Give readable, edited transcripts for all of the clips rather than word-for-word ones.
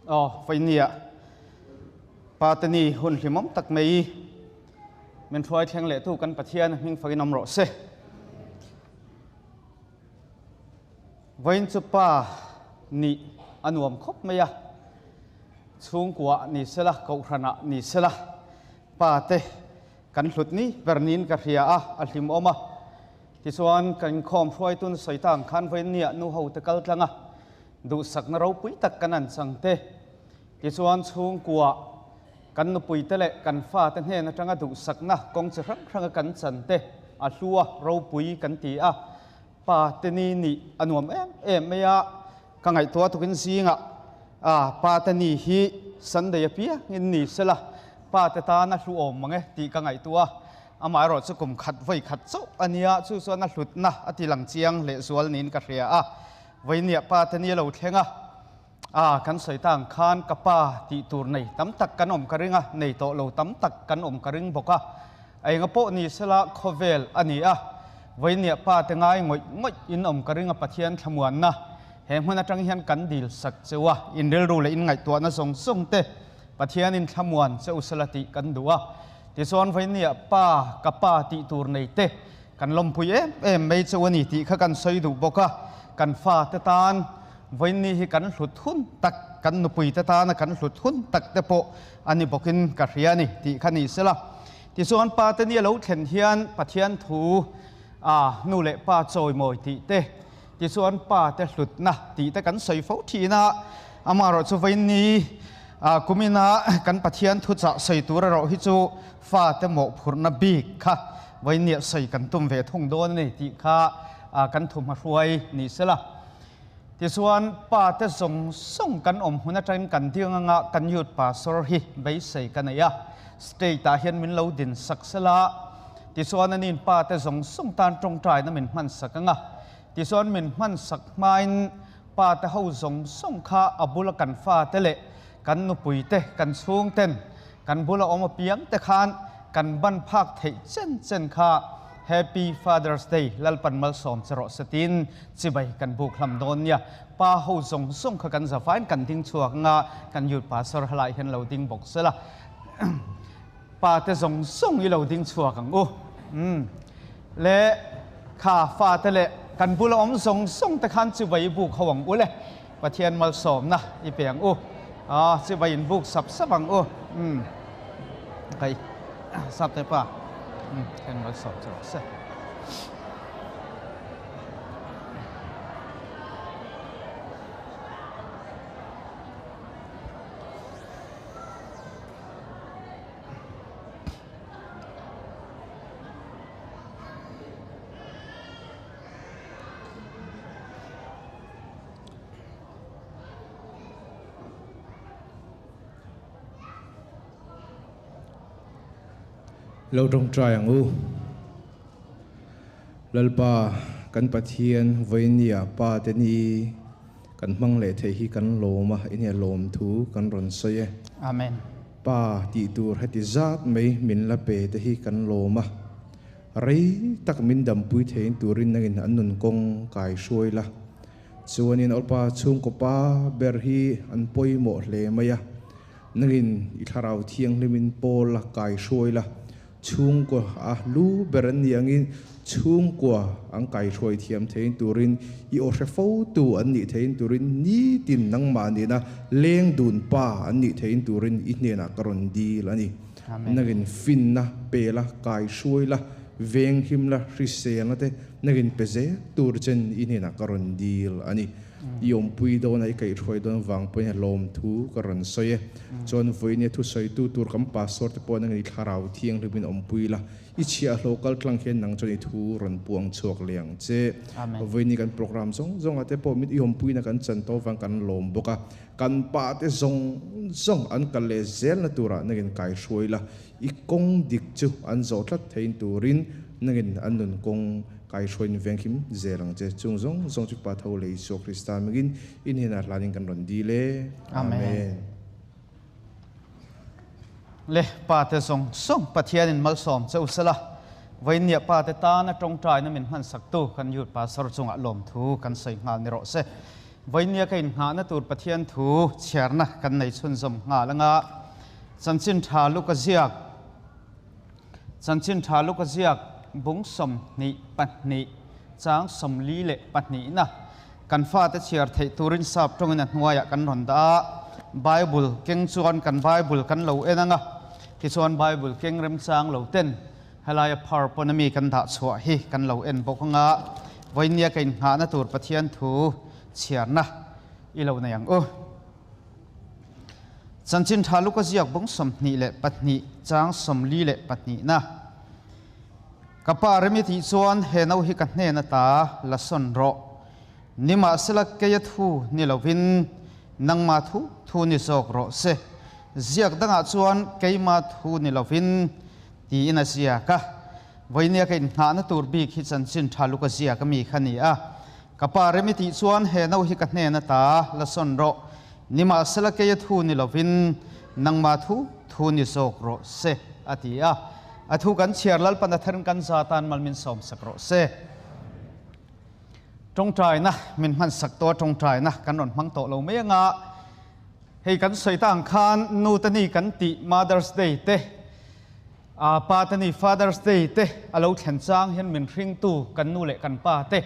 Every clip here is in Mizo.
Aw, Vainia, Pa te ni hun hlimawm tak mai min hruai thleng lehtu kan Pathian hming fakin awm rawh se. Vawiin chu Pa nih a nuam khawp mai a, chhungkua ni sela, kohhranah ni sela, Pa te kan hlut ni ber niin ka hria a, a hlimawm a. Tichuan, kan inkhawm hruaitun sawi ta ang khan vawiin nia nu ho te kal tlang a, duhsakna ropui tak kan an chang te. Tichuan, chhungkua kan nupui te leh kan fa te hnen atanga duhsakna kawng chi hrang hranga kan chan te a hlua ropui kan ti a, pa te ni nih a nuam em em mai a, ka ngaihtuah tukin zingah a pa te ni hi Sunday apiangin ni sela pa te tan a hluawm mang e tih ka ngaihtuah a. Amaherawh chu kum khat vawi khat chauh a nia, chu chuan a hlutna a ti lang chiang lehzual niin ka hria a. Vawinia pa te ni a lo thleng a, a kan sawi ta ang khan ka pa tih tur nei tam tak kan awm ka ring a, nei tawh lo tam tak kan awm ka ring bawk a. A enga pawh ni sela khawvel a ni a, vawinia pa te ngai ngawih ngawih in awm ka ring a Pathian thlamuanna he hmun atang hian kan dil sak cheu a, in rilru leh in ngaihtuahna zawng zawng te Pathianin thlamuan cheu sela tih kan duh a. Tichuan vawinia pa ka pa tih tur nei te kan lawmpui em em mai cheu a ni tih kha kan sawi duh bawk a, kan fa te tan vawiini hi kan hlut hun tak, kan nupui te tana kan hlut hun tak te pawh a ni bawkin ka hria a ni tih kha ni sela. Tichuan pa te ni a lo thlen hian Pathian thu a nu leh pa chawimawi tih te, tichuan pa te hlutna tih te kan sawi fo thin a, amaherawhchu vawiini Kumina kan Pathian thuchah sawi tur erawh hi chu fate mawhphurhna bik kha vawinia sawi kan tum ve thung dawn a ni tih kha kan thuhmahruai ni sela. Tichuan pate zawng zawng kan awm hmun atangin kan ding anga kan youth pastor hi beisei ka nei a, state ah hian min lo din sak sela, tichuan aniin pate zawng zawng tan tawngtaina min hman sak anga, tichuan min hman sak hmain Pa te ho zawng zawng kha a bula kan fa te leh kan nupui te, kan chhung ten kan bula awm apiang te khan kan ban phak theih chen chen kha Happy Father's Day Lalpan malsawm che rawh se tiin chibai kan buk hlam dawn nia. Pa ho zawng zawng kha kan zavain kan ding chhuak anga kan Youth Pastor halai hian lo ding bawk sela. Pa te zawng zawng i lo ding chhuak ang u. Umm. Le kha fa te leh kan bula awm zawng zawng te khan chibai i buk ho ang u le. Pathian malsawmna i pe ang u. Aa chibai in buk sap sap ang u. Umm. Kai sap te pa. Umm. Pathian malsawm che rawh se. Lo tawngtai ang u. Lalpa kan Pathian vawinia pa te ni kan hmang leh theih hi kan lawm a, enge lawm thu kan rawn sawi e. Amen. Pa tih tur heti zat mai min la pe te hi kan lawm a, rei tak min dampui theiin turin nangin an nun kawng kai hruai la. Chuanin Awlpa chhungkaw pa ber hi an pawimawh hle mai a, nangin i thlarau thianghlimin pawl la kai hruai la, Chhungkua a lu ber an ni angin chhungkua an kaihruai thiam theiin turin i aw hre fotu an nih theiin turin nitin nangmah nihna leng dun pa an nih theiin turin i hnenah ka rawn dil a ni. Nangin finna pe la, kaihruai la, venghim la, hriselna te nangin pe zel tur chen i hnenah ka rawn dil a ni. I awmpui dawn a, i kaihhruai dawn vang pawhin a lawmthu ka rawn sawi e. Chuan vawiin thusawitu tur kan pastor te pawh nangin i thlarau thianghlimin awmpui la, i chhiahhlawh kal tlang hian nang chuan i thu rawn puang chhuak leh ang che. Vawiin kan program zawng zawngah te pawh min i awmpuina kan chan tawh vang kan lawm bawk a, kan pa te zawng zawng an kal leh zelna turah nangin kaihhruai la, I kawng dik chu an zawh tlat theiin turin nangin an nun kawng kaihruaiin venghim zel ang che. Chung zawng zawng chu Pa tho leh Isua Krista mingin i hnenah hlanin kan rawn dil e. Amen. Le Pa te zawng zawng Pathianin malsawm che u sela, vawiinniah Pa te tana tawngtaina min hmansak tu kan Youth Pastor chungah lawmthu kan sawi nghal ni rawh se. Vawinia ka inngahna tur Pathian thu chhiarna kan nei chhunzawm nghal anga Chanchin Tha Luka ziak Chanchin Tha Luka ziak bung 22 chang 42 na kan fate chhiar theih turin sap tawngin a hnuaiah kan rawn dah a, Bible keng chuan kan Bible kan lo en anga tichuan Bible keng remchang lo ten Helaia phar pawn ami kan dah chhuah hi kan lo en bawk anga vawinia ka inngahna tur Pathian thu chhiarna i lo nei ang u. Chanchin tha Luka ziak bung 22 chang 42 na. Ka pa remi tih chuan he no hi ka hnen ata la sawn rawh. Nimahsela keia thu ni lovin nangma thu thu ni zawk rawh se. Ziak dangah chuan keima thu ni lovin Tiin a ziak a. Vawinia ka inngahna tur bik hi chanchin tha luk a ziak a mi kha ni a. Ka pa rem i tih chuan he no hi ka hnen ata la sawn rawh. Nimahsela keia thu ni lovin nangma thu thu ni zawk rawh se, a ti a. A thu kan chhiar Lalpan a tharin kan za tan mal min sawmsak rawh se. Tawngtaina min hmansak tawh a, tawngtaina kan rawn hmang tawh lo mai anga. Hei kan sawi ta ang khan nu te ni kan tih Mother's Day te, pa te ni Father's Day te a lo thlen chang hian min hringtu kan nu leh kan pa te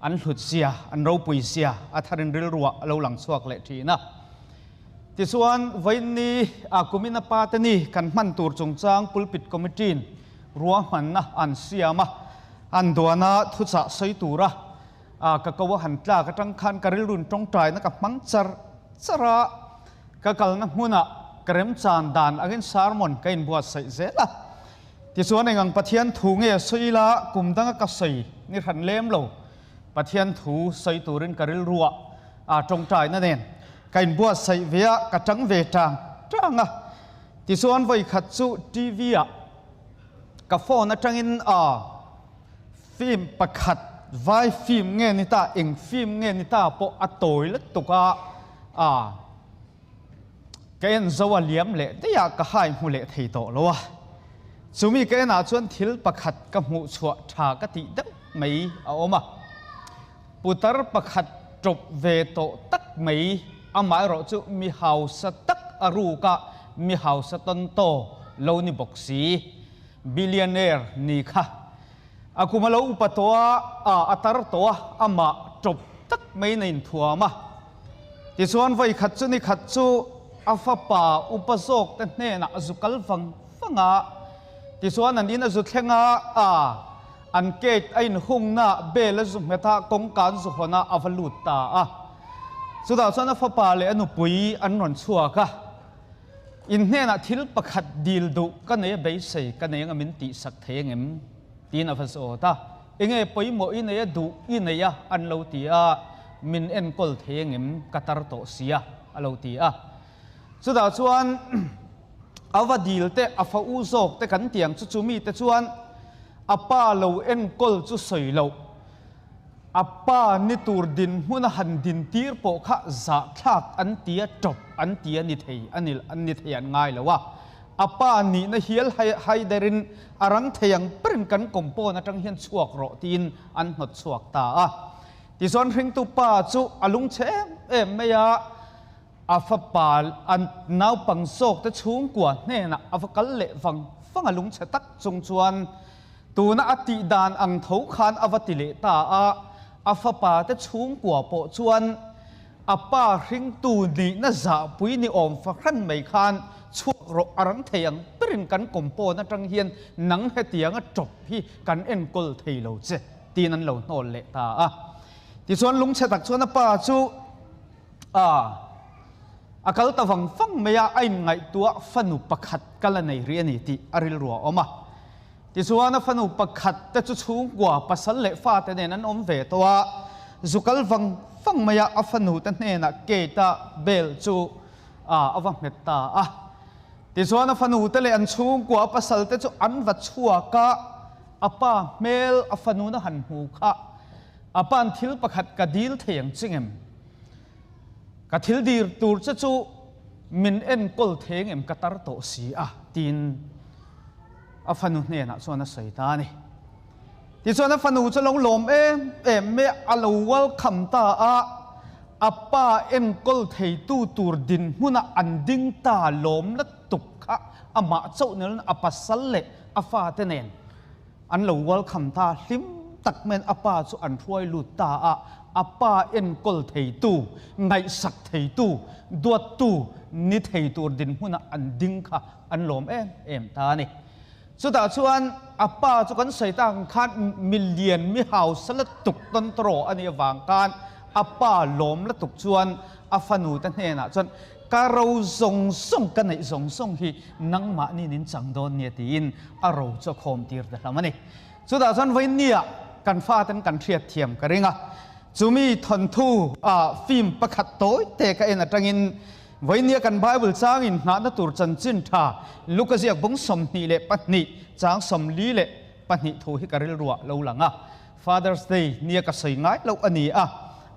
an hlut zia, an ropui zia a tharin rilruah a lo lang chhuak leh thin a. Tichuan vawiinni a kumina pa te ni kan hman tur chungchang Pulpit Committee-in ruahmanna an siam a, an duana thuchah sawi tura A ka ko a han tlak atang khan ka rilrun tawngtaina ka hmang char char a, ka kalna hmunah ka remchan dan angin sermon ka inbuatsaih zel a. Tichuan engang Pathian thu nge sawi ila kum danga ka sawi ni hran lem lo. Pathian thu sawi turin ka rilruah a tawngtaina nen ka inbuatsaih ve a, ka tang ve tang tang a. Tichuan vawikhat chu TV ah ka phone atangin a. Film pakhat vai film nge ni ta, eng film nge ni ta pawh a tawi lutuk a, a ka en zo a liam leh daih a, ka hai hmu leh thei tawh lo a. Chumi ka enah chuan thil pakhat ka hmuh chhuah tha ka tih deuh mai a awm a. Putar pakhat tawp ve tawh tak mai, amaherawh chu mi hausa tak a ruk a, mi hausa tawn taw lo ni bawk si. Billionaire ni kha a kum a lo upa tawh a, a a tar tawh a, amah tawp tak maiin a inthuam a. Tichuan vawi khat chu ni khat chu a fapa upa zawk te hnenah a zu kal vang vang a. Tichuan an in a zu thleng a, a an gate a inhungna bell a zu nghet a, kawngka an zu hawn a, a va lut ta a. Chutah chuan a fapa leh a nupui an rawn chhuak a. In hnenah thil pakhat dil duh ka nei a beisei ka nei anga min tihsak thei angem? tiin a va zawt a. Enge pawimawh i nei a duh i nei a an lo ti a, min enkawl thei angem ka tar tawh sia a lo ti a. Chutah chuan a va dil te a fa u zawk te kan ti ang chu chu mite chuan a pa lo enkawl chu sawi loh. A pa ni tur dinhmun a han dintir pawh kha zahthlak an ti a, tawp an ti a ni thei a ni, an ni thei an ngai lo a. A pa nihna hial haiderin a rang thei ang berin kan compound atang hian chhuak rawh tiin an hnawt chhuak ta a. Tichuan hringtu pa chu a lungchhe em em mai a, a fapa an naupang zawkte chhungkua hnenah a va kal leh vang vang a lungchhe tak chung chuan Tuna a tih dan ang tho khan a va ti leh ta a, a fapa te chhungkua pawh chuan a pa hringtu nihna zahpui ni awm fahran mai khan chhuak rawh a rang thei ang berin kan compound atang hian nang hetianga tawp hi kan enkawl thei lo che tiin an lo hnawl leh ta a. Tichuan lungchhe tak chuan a pa chu a a kal ta vang vang mai a, a inngaihtuah fanu pakhat kal a nei rih a ni tih a rilru a awm a. Tichuan a fanu pakhat te chu chhungkua pasal leh fate nen an awm ve tawh a, zu kal vang vang mai a, a fanu te hnenah gate a bell chu a va nghet ta a. Tichuan a fanu te leh an chhungkua a pasal te chu an va chhuak a, a pa hmel a fanu na han hmu kha a pa'n thil pakhat ka dil thei ang ching em? Ka thil dir tur che chu min enkawl thei ang em ka tar tawh si a tiin a fanu hnenah chuan a sawi ta a ni. Tichuan a fanu chu a lo lawm em em mai a, a lo welcome ta a. A pa enkawl theitu tur dinhmuna an ding ta lawm lutuk kha amah chauh ni loin a pasal leh a fate nen an lo welcome ta hlim tak maiin a pa chu an hruai lut ta a, a pa enkawl theitu, ngaihsak theitu, duattu ni thei tur dinhmuna an ding kha an lawm em em ta a ni. Chutah chuan a pa chu kan sawi tak ang khan milian mi hausa lutuk tawn tawh a nih avang khan a pa lawm lutuk chuan a fanu te hnenah chuan ka ro zawng zawng ka neih zawng zawng hi nangmahni nin chang dawn nia tiin a ro chu a khawm tir ta hlam a ni. Chutah chuan vawinia kan faten kan hriat thiam ka ring a, chumi thawnthu ah film pakhat tawi te ka en atangin Vawinia kan Bible changin nghahna tur chanchin tha Luka ziak bung 22 chang 42 thu hi ka rilruah lo lang a. Father's Day nia ka sawi ngai loh a ni a.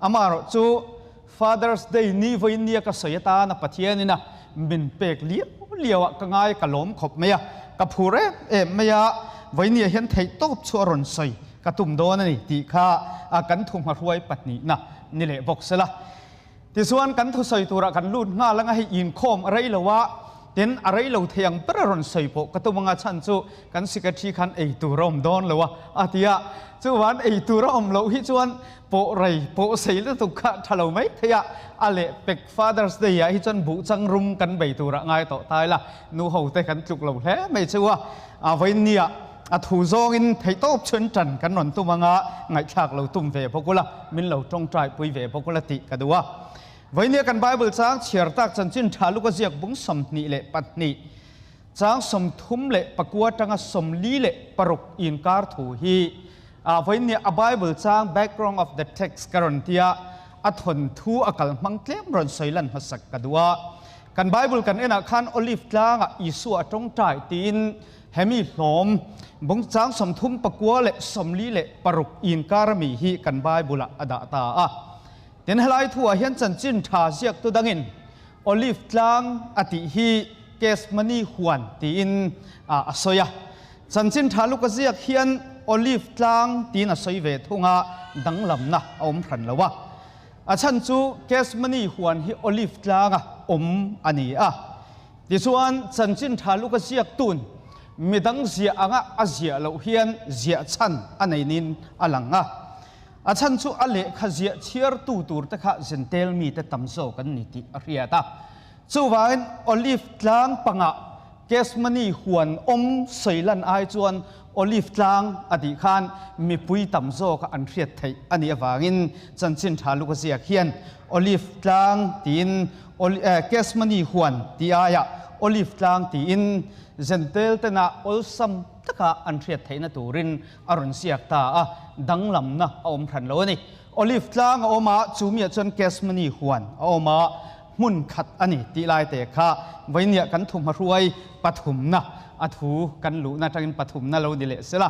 Amaherawh chu Father's Day ni vawinia ka sawi atana Pathianina min pek liau liau ah ka ngai ka lawm khawp mai a. Ka phur em em mai a, vawinia hian theihtawp chu a rawn sawi ka tum dawn a ni tih kha kan thuhmahruai pahnihna ni leh bawk sela. Tichuan kan thusawi turah kan lut nghal anga hei inkhawm a rei lo a, tin a rei lo thei ang ber a rawn sawi pawh ka tum anga chhan chu kan secretary khan ei tur a awm dawn lo a a ti a, chuvan ei tur a awm loh hi chuan pawh rei pawh sei lutuk kha tha lo mai thei a, a leh pek Father's Day ah hi chuan buh chang rum kan bei turah ngai tawh ta ila nu ho te kan tluk lo hle mai chu a, a vawiinnia A thu zawngin theihtawp chhun tan kan rawn tum anga ngaihthlak lo tum ve bawk ula, min lo tawngtai pui ve bawk ula tih ka duh a. Vawinia kan Bible chang chhiar tak chanchin tha luk a ziak bung 22, chang 34 tanga 46 inkar thu hi vawinia a Bible chang background of the text ka rawn tia a thawn thu a kal hmang tlem rawn sawi lan hmasak ka duh a. Kan Bible kan enah khan Olive tlangah Isua a tawngtai tiin Hemi hlawm bungchang 39 leh 46 inkar ami hi kan Bible-ah a dah ta a. Tin, helai thuah hian chanchin tha ziaktu dangin Olive tlang a tih hi Gethsemane huan tiin a sawi a. Chanchin tha luk a ziak hian Olive tlang tiin a sawi ve thung a, danglamna a awm hran lo a. A chhan chu Gethsemane huan hi Olive tlanga awm a ni a. Tichuan, chanchin tha luk a ziak tun midang ziah anga a ziah loh hian ziah chhan a nei niin a lang a. A chhan chu a lehkha ziah chhiartu tur te kha Zentel mite tam zawk an ni tih a hriat a. Chuvangin Olive tlang pangah Gethsemane huan awm sawi lan ai chuan Olive tlang a tih khan mipui tam zawka an hriat theih a nih avangin chanchin tha luk a ziak hian Olive tlang tiin Gethsemane huan tih aiah Olive tlang tiin Zentel tena awlsam taka an hriat theihna turin a rawn ziak ta a, danglamna a awm hran lo a ni. Olive tlang a awm a, chumiah chuan Gethsemane huan a awm a, hmun khat a ni tih lai te kha vawinia kan thuhmahruai pathumna a thu kan luhna atangin pathumna lo ni leh sela.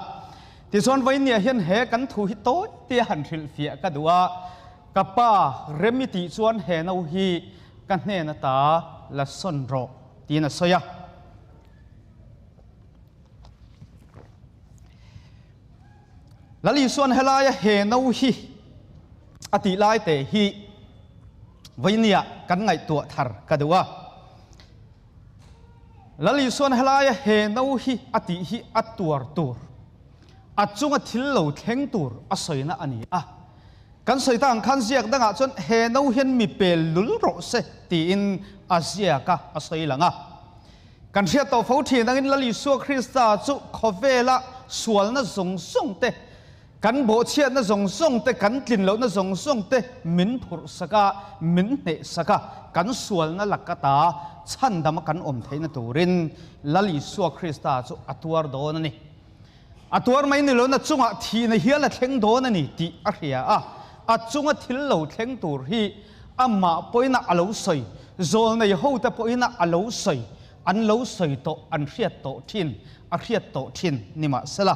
Tichuan vawinia hian he kan thu hi tawi tia han hrilhfiah ka duh a, ka pa Remi tih chuan he no hi ka hnen ata la sawn rawh tiin a sawi a. Lal Isuan helaia he no hi a tih lai te hi vawinia kan ngaihtuah thar ka duh a. Lal Isuan helaia he no hi a tih hi a tuar tur, a chunga thil lo thleng tur a sawina a ni a. Kan sawi ta ang khan ziak dangah chuan he no hian mi pel lul rawh se tiin a ziak a, a sawi lang a. Kan hriat tawh fo thin angin Lal Isua Krista chu khawvela sualna zawng zawng te, kan bawhchhiatna zawng zawng te, kan tlin lohna zawng zawng te min phurh sak a, min hneh sak a, kan sualna lak ata chhandama kan awm theihna turin Lal Isua Krista chu a tuar dawn a ni. A tuar mai ni loin a chungah thihna hial a thleng dawn a ni tih a hria a, a chunga thil lo thleng tur hi amah pawhin a lo sawi, zawlnei hote pawhin a lo sawi, an lo sawi tawh, an hriat tawh thin, a hriat tawh thin ni mahsela.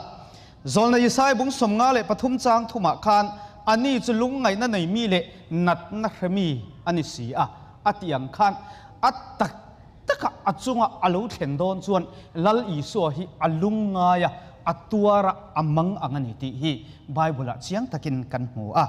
Zawlnei Isai bung 53 chang thumah khan ani chu lungngaihna nei mi leh natna hre mi a ni si a, a tih ang khan a tak Takah a chunga a lo thlen dawn chuan Lal Isua hi a lungngai a, a tuar a, a mang ang a ni tih hi Bible-ah chiang takin kan hmu a.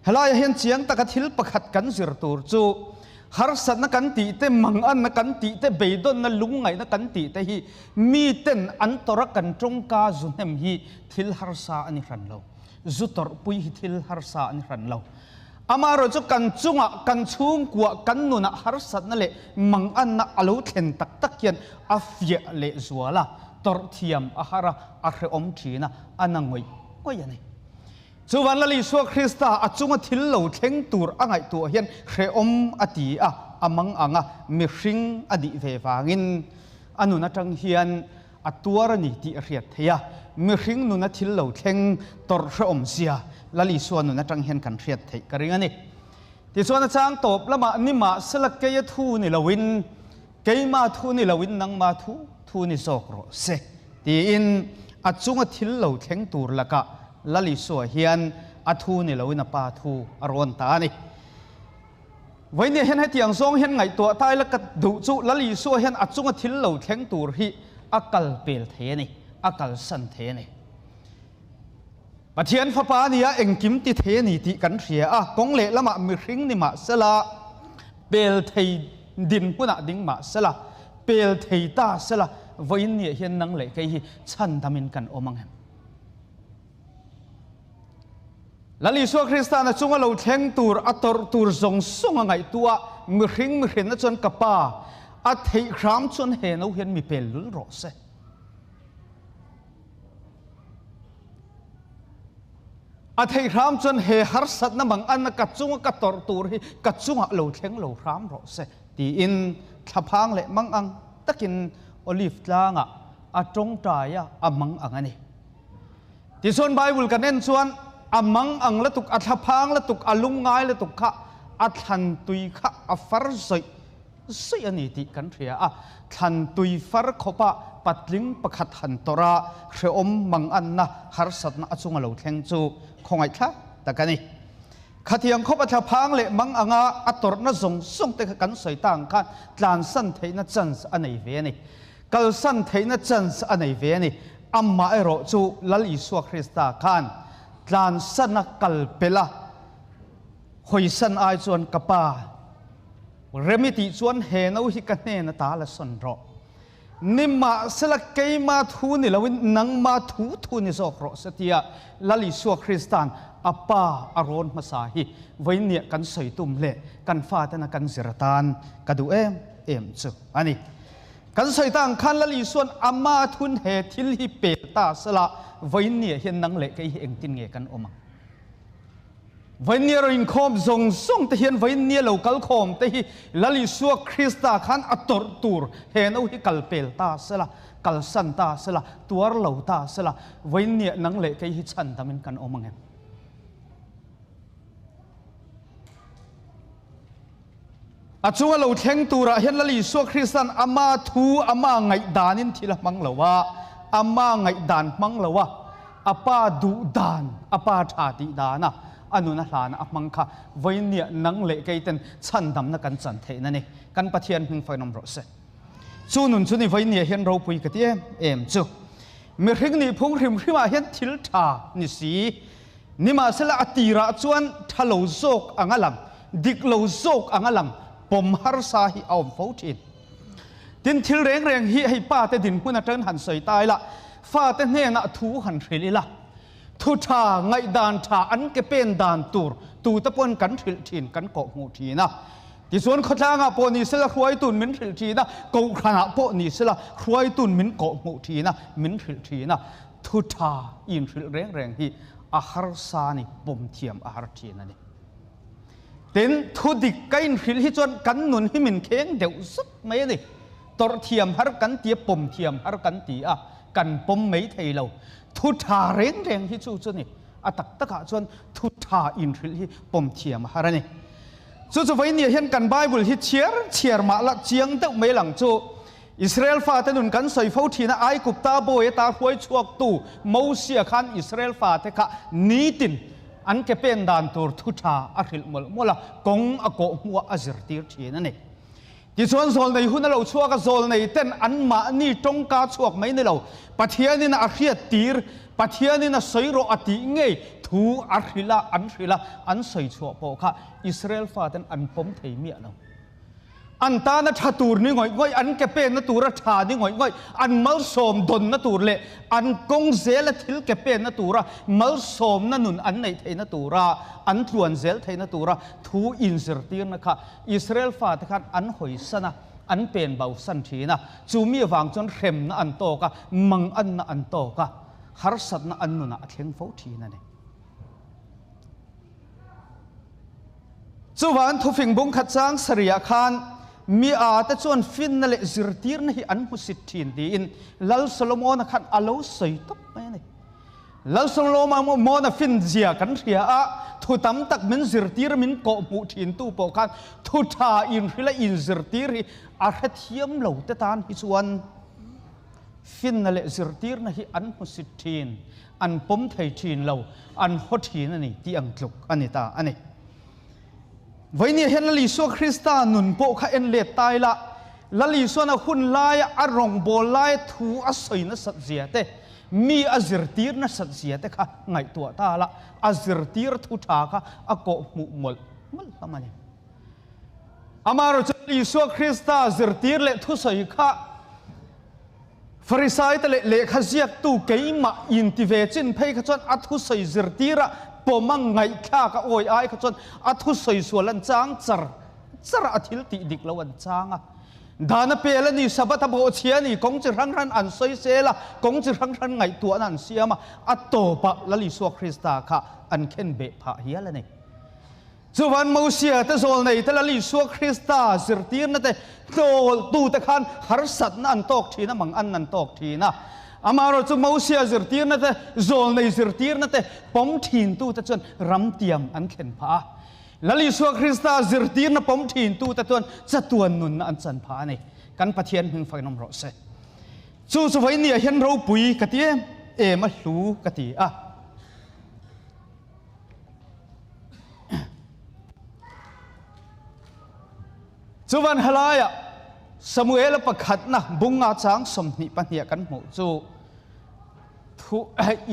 Helaiah hian chiang taka thil pakhat kan zir tur chu harsatna kan tih te, manganna kan tih te, beidawnna, lungngaihna kan tih te hi miten an tawrh a kan tawngka zu hnem hi thil harsa a ni hran lo. Zu tawrhpui hi thil harsa a ni hran lo. Amaherawh chu kan chungah, kan chhungkuah, kan nunah harsatna leh manganna a lo thlen tak tak hian a fiah leh zual a, tawrh thiam a har a, a hrehawm thin a, a na ngawih ngawih a ni. Chuvan Lal Isua Krista a chunga thil lo thleng tur a ngaihtuah hian hrehawm a ti a, a mang ang a, mihring a nih ve vangin a nun atang hian a tuar a ni tih a hriat theih a, mihring nuna thil lo thleng tawrh hrehawm zia Lal Isua nun atang hian kan hriat theih ka ring a ni. Tichuan a chang tawp lamah nimahsela keia thu ni loin, keima thu ni loin nangma thu thu ni zawk rawh se tiin a chunga thil lo thleng tur lakah Lal Isua hian a thu ni loin a Pa thu a rawn ta a ni. Vawinia hian hetiang zawng hian ngaihtuah ta ila ka duh chu Lal Isua hian a chunga thil lo thleng tur hi a kal pel thei a ni, a kalsan thei a ni. Pathian Fapa a nia, engkim ti thei a ni tih kan hria a, kawng lehlamah mihring ni mah sela, pel thei din hmunah ding mah sela, pel thei ta sela, vawiin niah hian nang leh kei hi chhandamin kan awm ang em? Lal Isua Krista'n a chunga lo thleng tur, a tawrh tur zawng zawng a ngaihtuah a, mihring mihrinna chuan ka Pa, a theih hram chuan he no hian mi pel lul rawh se. A theih hram chuan he harsatna mang anna ka chunga ka tawrh tur hi ka chungah lo thleng lo hram rawh se, tiin thlaphang leh mang ang takin Olive tlangah a tawngtai a, a mang ang a ni. Tichuan Bible kan en chuan a mang ang lutuk, a thlaphang lutuk, a lungngai lutuk kha a thlan tui kha a far zawih zawih a ni tih kan hria a. Thlan tui far khawpa patling pakhat han tawrh a, hrehawm manganna, harsatna a chunga lo thleng chu khawngaihthlak tak a ni. Khatiang khawpa thlaphang leh mang anga a tawrhna zawng zawng te kha kan sawi ta ang khan tlansan theihna chance a nei ve a ni. Kalsan theihna chance a nei ve a ni. Amah erawh chu Lal Isua Krista khan tlansana kal pelh a, hawisan ai chuan ka pa rem i tih chuan he no hi ka hnen ata la sawn rawh. Nimahsela keima thu ni loin nangma thu thu ni zawk rawh se tia Lal Isua Krista'n a pa a rawn hmasa hi vawiinniah kan sawi tum leh kan fatena kan zir atan ka duh em em chu a ni. Kan sawi ta ang khan Lal Isua'n ama thun he thil hi pel ta sela vawiinniah hian nang leh kei hi engtin nge kan awm ang? Vawiinnia rawn inkhawm zawng zawng te hian vawiinnia lo kal khawm te hi Lal Isua Krista khan a tawrh tur he no hi kal pel ta sela, kalsan ta sela, tuar lo ta sela vawiinniah nang leh kei hi chhandamin kan awm ang em? A chunga lo thleng turah hian Lal Isua Krista'n ama thu, ama ngaihdanin thil a hmang lo a, ama ngaihdan hmang lo a, a pa duh dan, a pa tha tih dana a nun a hlana a hmang kha vawiinniah nang leh kei ten chhandamna kan chan theihna ni. Kan Pathian hming fainawm rawh se. Chu nun chu ni vawiinniah hian ropui ka ti em em chu. Mihring nih phung hrim hrimah hian thil tha ni si. Nimahsela a tirah chuan tha lo zawk ang a lang, dik lo zawk ang a lang, pawm harsa hi a awm fo thin. Tin, thil reng reng hi hei pate dinhmun atangin han sawi ta ila, fate hnenah thu han hrilh ila, thu tha, ngaihdan tha, an ke pen dan tur tute pawn kan hrilh thin, kan kawhhmuh thin a. Tichuan khawtlangah pawh ni sela hruaitun min hrilh thin a, kohhranah pawh ni sela hruaitun min kawhhmuh thin a, min hrilh thin a. Thu tha inhrilh reng reng hi a harsa a ni, pawm thiam a har thin a ni. Tin, thu dik ka inhrilh hi chuan kan nun hi min kheng deuh zut mai a ni. Tawrh thiam har kan ti a, pawm thiam har kan ti a, kan pawm mai thei lo. Thu tha reng reng hi chu chu ni, a tak takah chuan thu tha inhrilh hi pawm thiam a har a ni. Chu chu vawinia hian kan Bible hi chhiar chhiar mah la chiang deuh mai lang chu Israel fate nun kan sawi fo thin a, Aigupta bawi ata hruai chhuaktu Mosia khan Israel fate kha nitin an ke pen dan tur thu tha a hrilh mawlh mawlh a, kawng a kawh hmuah a zirtir thin a ni. Tichuan zawlnei hun a lo chhuak a, zawlnei ten anmahni tawngka chhuak mai ni lo, Pathianin a hriattir, Pathianin a sawi rawh a tih ngei. Thu a hrilh a, an hrilh a, an sawi chhuah pawh kha Israel faten an pawm thei miah lo. An tana tha tur ni ngawih ngawih, an ke penna tura tha ni ngawih ngawih, an malsawm dawnna tur leh an kawng zela thil ke penna tura malsawmna nun an neih theihna tura an tluan zel theihna tura thu inzirtirna kha Israel fate khan an hawisan a, an pen bosan thin a. Chu mi avang chuan hremna an tawk a, manganna an tawk a, harsatna an nunah a thleng fo thin a ni. Chuvan thufing bung khat chang sarih ah khan mi a te chuan finna leh zirtirna hi an hmusit thin tiin Lal Solomona khan a lo sawi tawp mai a ni. Lal Solomona fin zia kan hria a, thu tam tak min zirtir min kawhhmuh thin tu pawh khan thu tha inhrilh a inzirtir hi a hrethiam lo te tan hi chuan Finna leh zirtirna hi an hmusit thin, an pawm thei thin lo, an haw thin a ni tih ang tluk a ni ta a ni. Vawinia hian Lal Isua Krista nun pawh kha en let ta ila, Lal Isuan a hun laia a rawngbâwl laia thu a sawi nasat zia te, mi a zirtir nasat zia te kha ngaihtuah ta la, a zirtir thu tha kha a kawhhmuh mawlh mawlh hlawm a ni. Amaherawhchu Isua Krista zirtir leh thusawi kha Farisaite leh lehkha ziaktu keimah inti ve chin phei kha chuan a thusawi zirtira pawm a ngaihthlak a awi ai kha chuan a thusawi sual an chang char char a, a thil tih dik lo an chang a. Dan a pel a ni, Sabbath a bawhchhia a ni, kawng chi hrang hran an sawi sel a, kawng chi hrang hran ngaihtuahna an siam a, a tawpah Lal Isua Krista kha an khenbeh phah hial a ni. Chuvan Mosia te zawlnei te Lal Isua Krista zirtirna te tlawltu te khan harsatna an tawk thin a, mang an an tawk thin a. Amaherawh chu Mosia zirtirna te zawlnei zirtirna te pawm thintu te chuan ramtiam an thlen phah a. Lal Isua Krista zirtirna pawm thintu te chuan chatuan nunna an chan phah a ni. Kan Pathian hming fakin awm rawh se. Chu chu vawinia hian ropui ka ti em em a hlu ka ti a. Chuvan helaiah Samuela pakhatna bunga chang 22 kan hmuh chu thu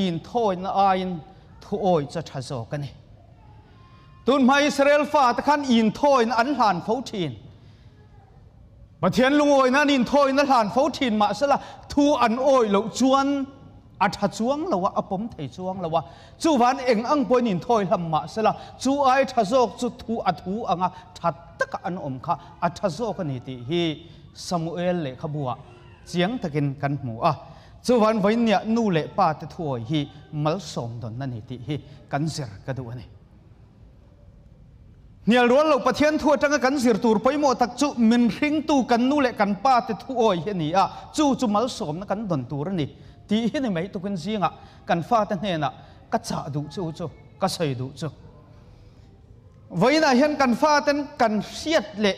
inthawina aiin thu awi chu tha zawk a ni. Tun hma Israel fate khan inthawina an hlan fo thin. Pathian lungawina an inthawina hlan fo thin mahsela thu an awi loh chuan a tha chuang lo a, a pawm thei chuang lo a. Chuvan eng ang pawhin inthawi hlam mahsela chu ai tha zawk chu thu a thu anga tha taka an awm kha a tha zawk a ni tih hi Samuel lehkhabuah chiang takin kan hmu a. Chuvan vawiinniah nu leh pa te thuawi hi malsawm dawn a ni tih hi kan zir ka duh a ni. Hnial rual lo Pathian thu atanga kan zir tur pawimawh tak chu min hringtu kan nu leh kan pa te thu awi hi a ni a, chu chu malsawmna kan dawn tur a ni tih hi ni mai tukin zingah kan fate hnenah ka chah duh chu chu ka sawi duh chu. Vawiinah hian kan faten kan hriat leh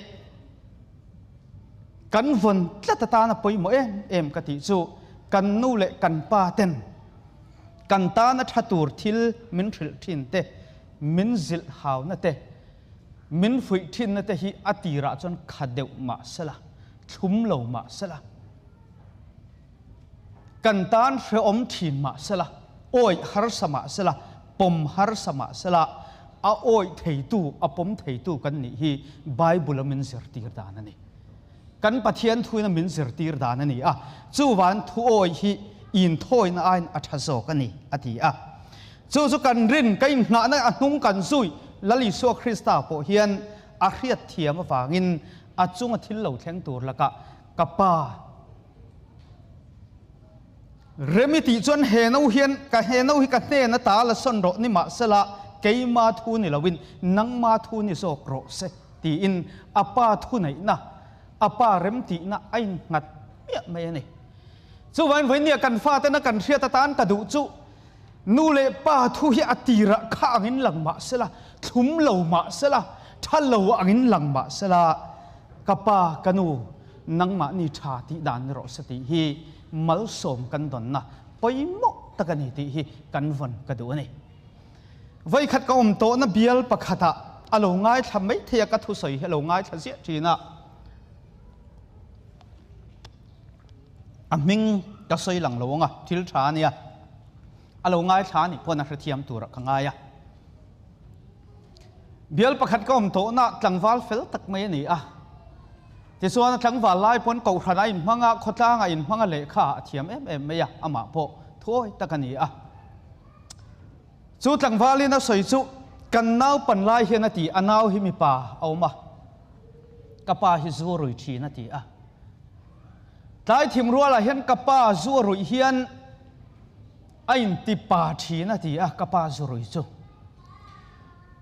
kan vawn tlat atana pawimawh em em ka tih chu kan nu leh kan pa ten kan tana tha tur thil min hrilh thin te, min zilh hauna te, min fuih thinna te hi a tirah chuan kha deuh mah sela, thlum lo mah sela, kan tan hrehawm thin mah sela, awih harsa mah sela, pawm harsa mah sela, a awih theitu, a pawm theitu kan nih hi Bible-a min zirtir dan a ni. Kan Pathian thuina min zirtir dan a ni a, chuvan thu awih hi inthawina aiin a tha zawk a ni, a ti a. Chu chu kan rin, ka inngahna a hnung kan zui Lal Isua Krista pawh hian a hriat thiam avangin a chunga thil lo thleng tur lakah ka Pa Remi tih chuan he no hian ka he no hi ka hnen ata la sawn rawh ni mahsela keima thu ni loin nangma thu ni zawk rawh se tiin a Pa thuneihna, a Pa remtihna a innghat miah mai a ni. Chuvain vawinia kan fatena kan hriat atan ka duh chu Nu leh pa thu hi a tirah kha angin lang mah sela, thlum lo mah sela, tha lo angin lang mah sela, ka pa, ka nu, nangmahni tha tih dan ni rawh se tih hi malsawm kan dawnna pawimawh tak a ni tih hi kan vawn ka duh a ni. Vawikhat ka awm tawhna bial pakhatah a lo ngaithla mai thei a, ka thusawi hi a lo ngaithla ziah thin a. A hming ka sawi lang lo ang a, thil tha a nia. A lo ngaithla anih pawn a hrethiam turah ka ngai a. Bial pakhat ka awm tawhna tlangval fel tak mai a ni a. Tichuan a tlangval lai pawn kohhran a inhmang a, khawtlang a inhmang a lehkha a thiam em em mai a, amah pawh thuawi tak a ni a. Chu tlangvalin a sawi chu kan naupan lai hian a ti, a nau hi mipa a awm a, ka pa hi zu a rui thin a ti a. Tlai thim rualah hian ka pa zu a ruih hian a inti pa thin a ti a, ka pa zu rui chu.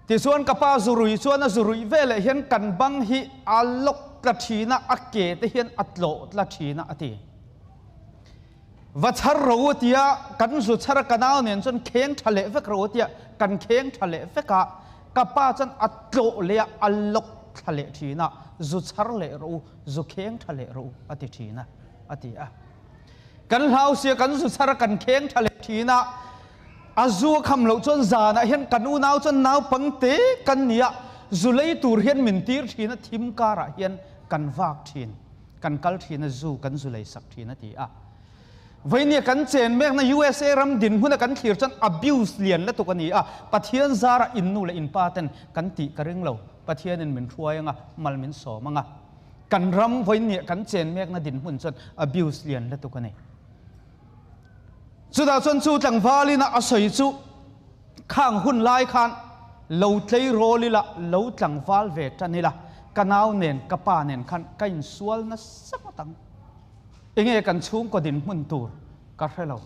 Tichuan ka pa zu rui chuan a zu ruih veleh hian kan bang hi a lawk tla thin a, a ke te hian a tlawh tla thin a a ti. Va chhar ro a ti a, kan zu chhar a ka nau nen chuan kheng tha leh vek ro a ti a, kan kheng tha leh vek a, ka pa chuan a tlawh leh a, a lawk thla leh thin a, zu chhar leh rawh u, zu kheng tha leh rawh u a ti thin a, a ti a. Kan hlau sia kan zu chhar a kan kheng tha leh thin a, a zu a kham loh chuan zanah hian kan unau chuan naupangte kan ni a, zu lei tur hian min tir thin a, thim karah hian kan vak thin. Kan kal thin a zu kan zu lei sak thin a ti a. Veinia kan chen mekna USA ram dinhmun a kan thlir chuan abuse lian lutuk a ni a, Pathian zara in nu leh in pa ten kan tih ka ring lo, Pathianin min hruai anga mal min sawm anga kan ram veinia kan chen mekna dinhmun chuan abuse lian lutuk a ni. Chutah chuan chu tlangvalin a a sawi chu Khang hun lai khan lo tleirawl ila, lo tlangval ve tan ila, ka nau nen, ka pa nen khan ka insual nasa ngawt ang. Enge kan chhungkaw dinhmun tur ka hre lo.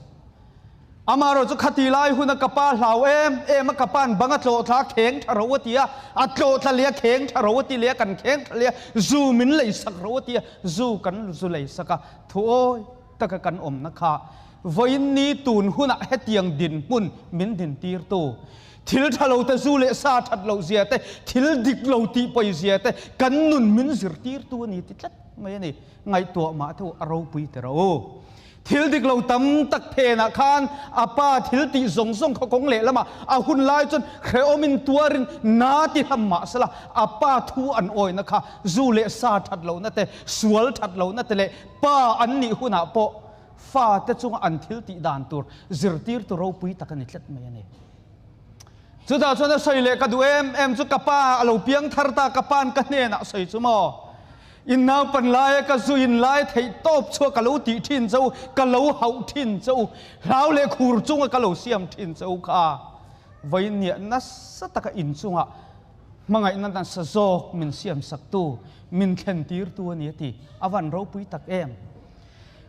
Amaherawh chu khati lai huna ka pa hlau em em a, ka pa'n bang a tlawh thla kheng tha ro a ti a, a tlawh thla leh a kheng tha ro a ti leh a, kan kheng tha leh a, zu min lei sak ro a ti a, zu kan zu lei sak a, thuawi taka kan awmna kha Vawiin ni tun hunah hetiang dinhmun min dintirtu, thil tha lo te zu leh sa that loh zia te, thil dik lo tih pawi zia te kan nun min zirtirtu a ni ti tlat mai a ni. Ngaihtuah mah te u a ropui ti ro. Thil dik lo tam tak phenah khan a pa thil tih zawng zawng kha kawng lehlamah a hun lai chuan hrehawmin tuarin na ti hlam mah sela a pa thu an awina kha zu leh sa that lohna te, sual that lohna te leh pa an nih hunah pawh Fate chunga an thil tih dan tur zirtirtu ropui tak a ni tlat mai a ni. Chutah chuan a sawi leh ka duh em em chu ka pa a lo piang thar ta, ka pa'n ka hnenah sawi chu maw? In naupan laia ka zu in lai theih tawp chhuah ka lo tih thin che u, ka lo hauh thin che u, hlau leh khur chunga ka lo siam thin che u kha vawiin nasa taka in chungah hmangaihna nasa zawk min siamsaktu, min thlentirtu a ni a ti. A van ropui tak em!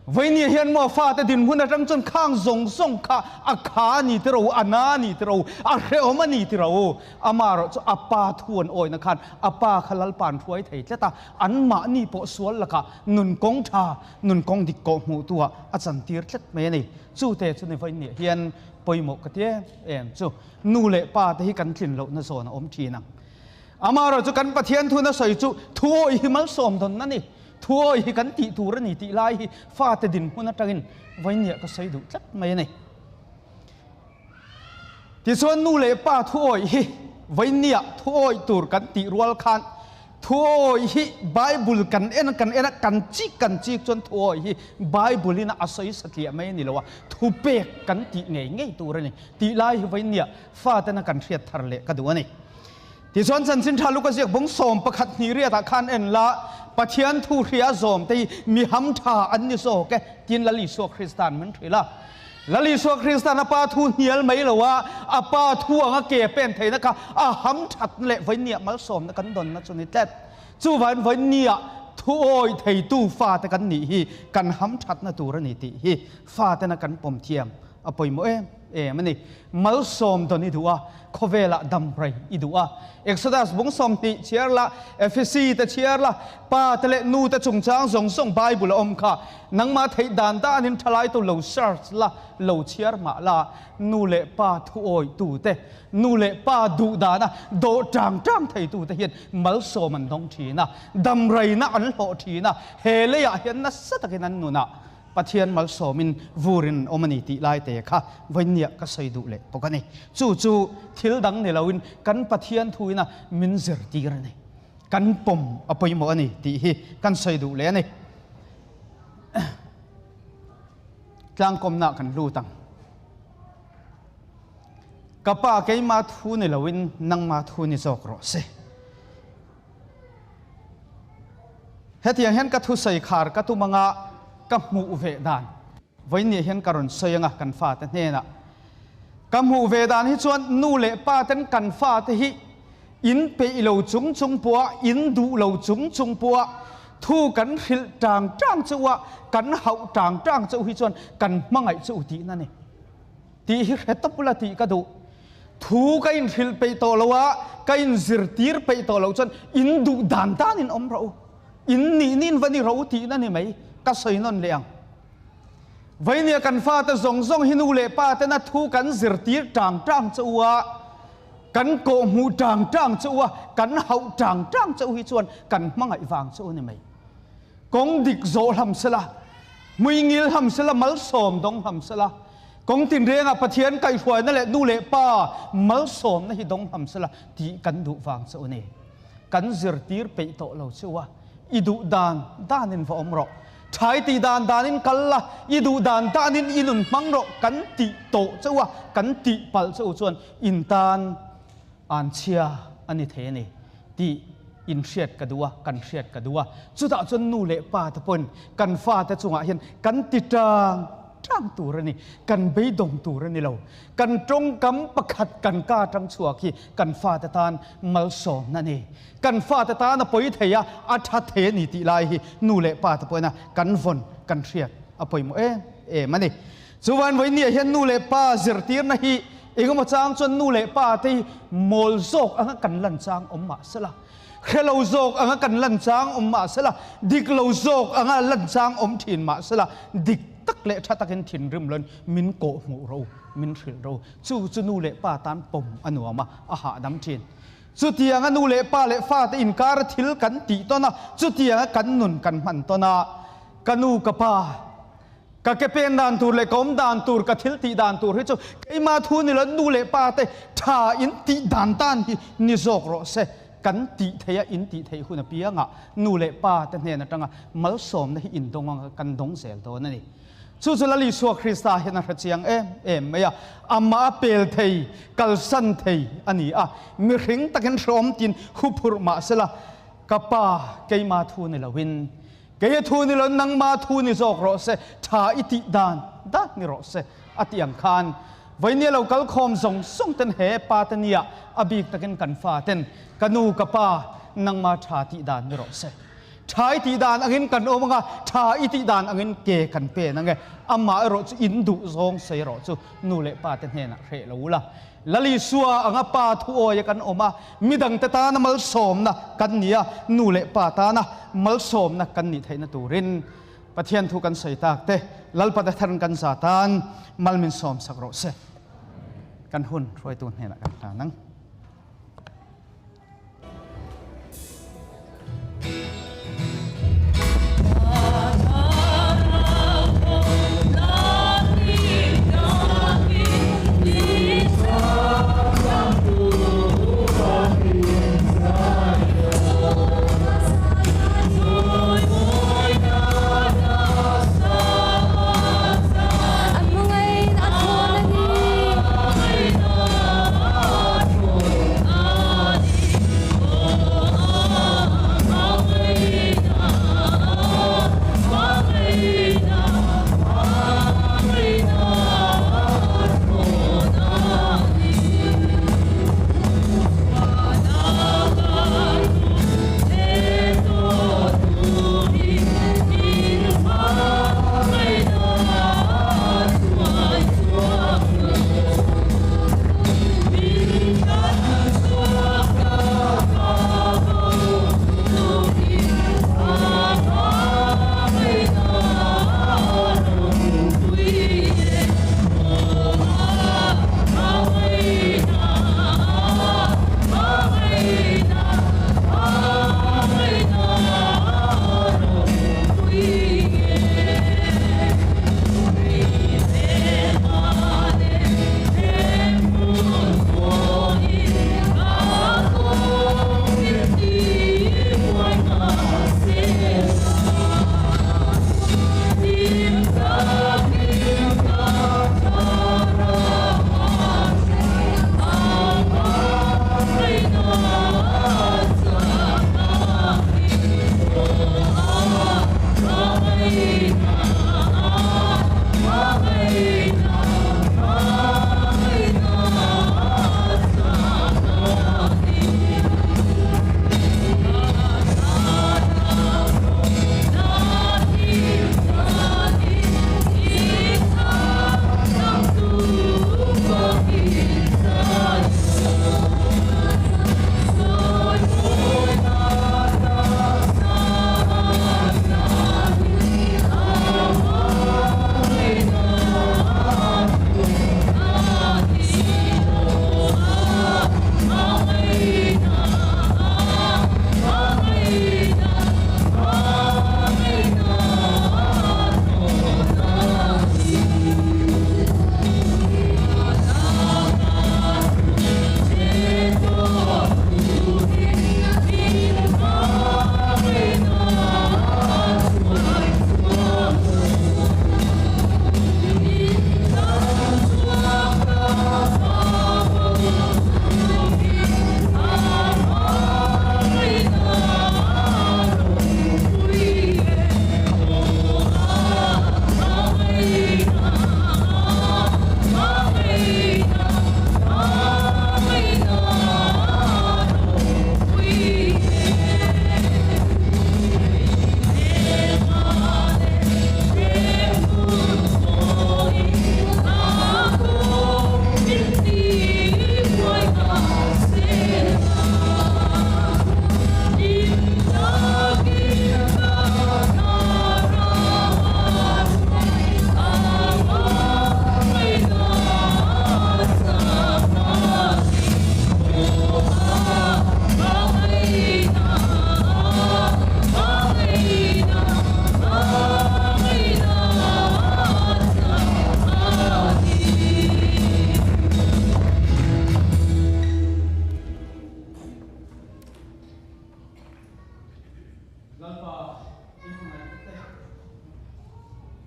Veinia hian maw fate dinhmun atang chuan khang zawng zawng kha a kha a ni ti ro, a na a ni ti ro, a hrehawm a ni ti ro. Ama erawh chu a pa thu an awina khan a pa kha Lalpa'n hruai thei tlat a, anmahni pawh sual lakah nun kawng tha, nun kawng dik kawh hmuhtuah a chantir tlat mai a ni. Chute chu ni Veinia hian pawimawh ka ti em em chu nu leh pa te hi kan tlin lohna zawn a awm thin ang. Ama erawh chu kan Pathian thuna sawi chu thu awih hi malsawm dawn a ni. Thuawi hi kan tih tur a ni tih lai hi fate dinhmun atangin vawinia ka sawi duh tlat mai a ni. Tichuan nu leh pa thuawi hi vawinia thuawi tur kan tih rual khan thuawi hi Bible kan en kan en a, kan chik kan chik chuan thuawi hi Bible in a sawi satliah mai a ni lo a, thupek kan tih ngei ngei tur a ni tih lai hi vawinia fatena kan hriat thar leh ka duh a ni. Tichuan chanchin tha Luka ziak bung 11 hnih riatah khan en la, Pathian thu hria zawm te hi mi ham tha an ni zawk e, tiin Lal Isua Krista'n min hrilh a. Lal Isua Krista'n a Pa thu hnial mai lo a, a Pa thu anga ke pen theihna kha a ham thatna leh vawinia malsawmna kan dawnna chu ni tlat. Chuvain vawinia thu awi theitu fate kan nih hi kan ham thatna tur a ni tih hi fatena kan pawm thiam a pawimawh em em a ni. Malsawm dawn i duh a, khawvelah dam rei i duh a. Exodus bung 20 chhiar la, Ephesi te chhiar la, pa te leh nu te chungchang zawng zawng Bible a awm kha. Nangmah theih dan danin thalai tu lo search la, lo chhiar mah la, nu leh pa thuawi tu te, nu leh pa duh dana dawh tang tang thei tu te hian malsawm an dawng thin a, dam reina an hlawh thin a, he leiah hian nasa takin an nunah Pathian malsawmin vurin awm a ni tih lai te kha vawinia ka sawi duh leh bawk a ni. Chu chu thil dang ni loin kan Pathian thuina min zirtir a ni. Kan pawm a pawimawh a ni tih hi kan sawi duh leh a ni. Tlangkawmna kan lut ang. Ka pa keima thu ni loin nangma thu ni zawk rawh se. Hetiang hian ka thusawi khar ka tum anga ka hmuh ve dan vawiin hian ka rawn sawi anga kan fate hnenah ka hmuh ve dan hi chuan nu leh pa ten kan fate hi in peih lo chung chung pawha in duh lo chung chung pawha thu kan hrilh tang tang chauh a kan hauh tang tang chauh hi chuan kan hmangaih chauh tihna ni. Tih hi hre tawp ula tih ka duh. Thu ka inhrilh peih tawh lo a, ka inzirtir peih tawh loh chuan in duh dan danin awm rawh u. In nih nin va ni rawh u tihna ni mai. Ka sawi nawn leh ang. Vainia kan fate zawng zawng hi nu leh pa tena thu kan zirtir tang tang che u a, kan kawhhmuh tang tang che u a, kan hauh tang tang che u hi chuan kan hmangaih vang che u ni mai. Kawng dik zawh hlam sela, hmuingil hlam sela, malsawm dawng hlam sela, Kawng tinrengah Pathian kaihhruaina leh nu leh pa malsawmna hi dawng hlâm sela tih kan duh vang che u ni. Kan zirtir peih tawh lo che u a, i duh dan danin va awm rawh. Ṭhai tih dan danin kal la, i duh dan danin i nun hmang rawh kan tih tawh che u a, kan tih palh che u chuan in tan an chhia a ni thei a ni tih in hriat ka duh a, kan hriat ka duh a. Chutah chuan nu leh pa te pawhin kan fate chungah hian kan ti ṭang ṭang tur a ni, kan beidawng tur a ni lo. Kan ṭawngkam pakhat kan ka aṭang chhuak hi kan fate tan malsawmna a ni. Kan fate tan a pawi thei a, a ṭha thei a ni tih lai hi nu leh pa te pawhin a kan vawn, kan hriat a pawimawh em em a ni. Chuvan vawinia hian nu leh pa zirtirna hi engemaw chang chuan nu leh pa te hi mawl zawk anga kan lan chang awm mah sela, hre lo zawk anga kan lan chang awm mah sela, dik lo zawk anga lan chang awm thin mah sela, dik tak leh tha takin thinrim loin min kawh hmuh ro, min hrilh ro. Chu chu nu leh pa tan pawm a nuam a, a hahdam thin. Chutianga nu leh pa leh fate inkar thil kan tih tawn a, chutianga kan nun kan hman tawn a, ka nu ka pa, Ka ke pen dan tur leh ka awm dan tur, ka thil tih dan tur hi chu keimah thu ni lo, nu leh pa te tha in tih dan tan hi ni zawk rawh se. Kan tih theih a, in tih theih hun apiangah nu leh pa te hnen atanga malsawmna hi in dawng anga kan dawng zel dawn a ni. Chu chu Lal Isua Krista hian a hre chiang em em mai a, amah a pel thei, kalsan thei a ni a, mihring takin hreawm tin huphurh mah sela, ka pa keimah thu ni loin Kei a thu ni lo, nangmah thu ni zawk rawh se, tha i tih dan dan ni rawh se, a ti ang khan. Vainia lo kal khawm zawng zawng ten he pa te nia a bik takin kan fa ten, ka nu ka pa, nangmah tha tih dan ni rawh se. Tha i tih dan angin kan awm anga, tha i tih dan angin ke kan pen ange, amah erawh chu in duh zawng sawi erawh chu nu leh pa te hnenah hreh lo ula. Lal Isua anga Pa thuawia kan awm a, midangte tana malsawmna kan ni a, nu leh pa tana malsawmna kan nih theihna turin Pathian thu kan sawi tak te Lalpa Datharan kan za tan mal min sawm sak rawh se. Kan hun hruaitu hnenah kan hlan ang.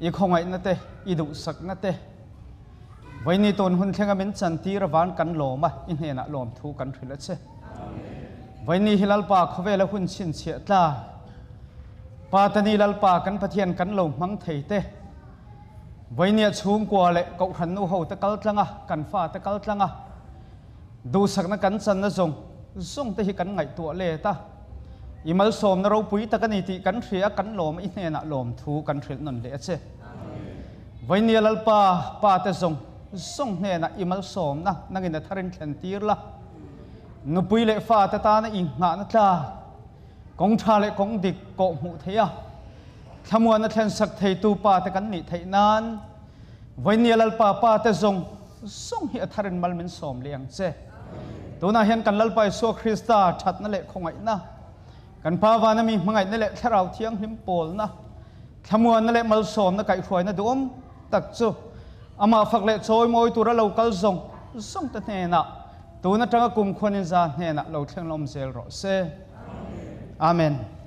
I khawngaihna te, i duhsakna te, Vaini tun hun thlenga min chantir avan kan lawm a, i hnenah lawmthu kan hrilh a che. Vaini hi Lalpa khawvela hun chhinchhiah tla, Pa Tani Lalpa kan Pathian kan lo hmang thei te, Vainia chhungkua leh Kohhran nu ho te kal tlang a, kan fa te kal tlang a, duhsakna kan channa zawng zawng te hi kan ngaihtuah let a, i malsawmna ropui tak a ni tih kan hria a, kan lawm a, i hnenah lawmthu kan hrilh nawn leh a che. Vainia Lalpa pa te zawng zawng hnenah i malsawmna nangin a tharin thlen tir la, nupui leh fa te tana i nghahna tlak, kawng tha leh kawng dik kawh hmuh theih a, thlamuana thlen sak theitu pa te kan nih theih nan Vainia Lalpa pa te zawng zawng hi a tharin mal min sawm leh ang che. Tunah hian kan Lalpa Isua Krista thatna leh khawngaihna, kan Pa vana mi hmangaihna leh Thlarau Thianghlim pawlna, Thlamuanna leh malsawmna kaihhruaina duhawm tak chu amah fak leh chawimawi tura lo kal zawng zawng te hnenah tun atanga kum khuanin za hnenah lo thleng lawm zel rawh se. Amen.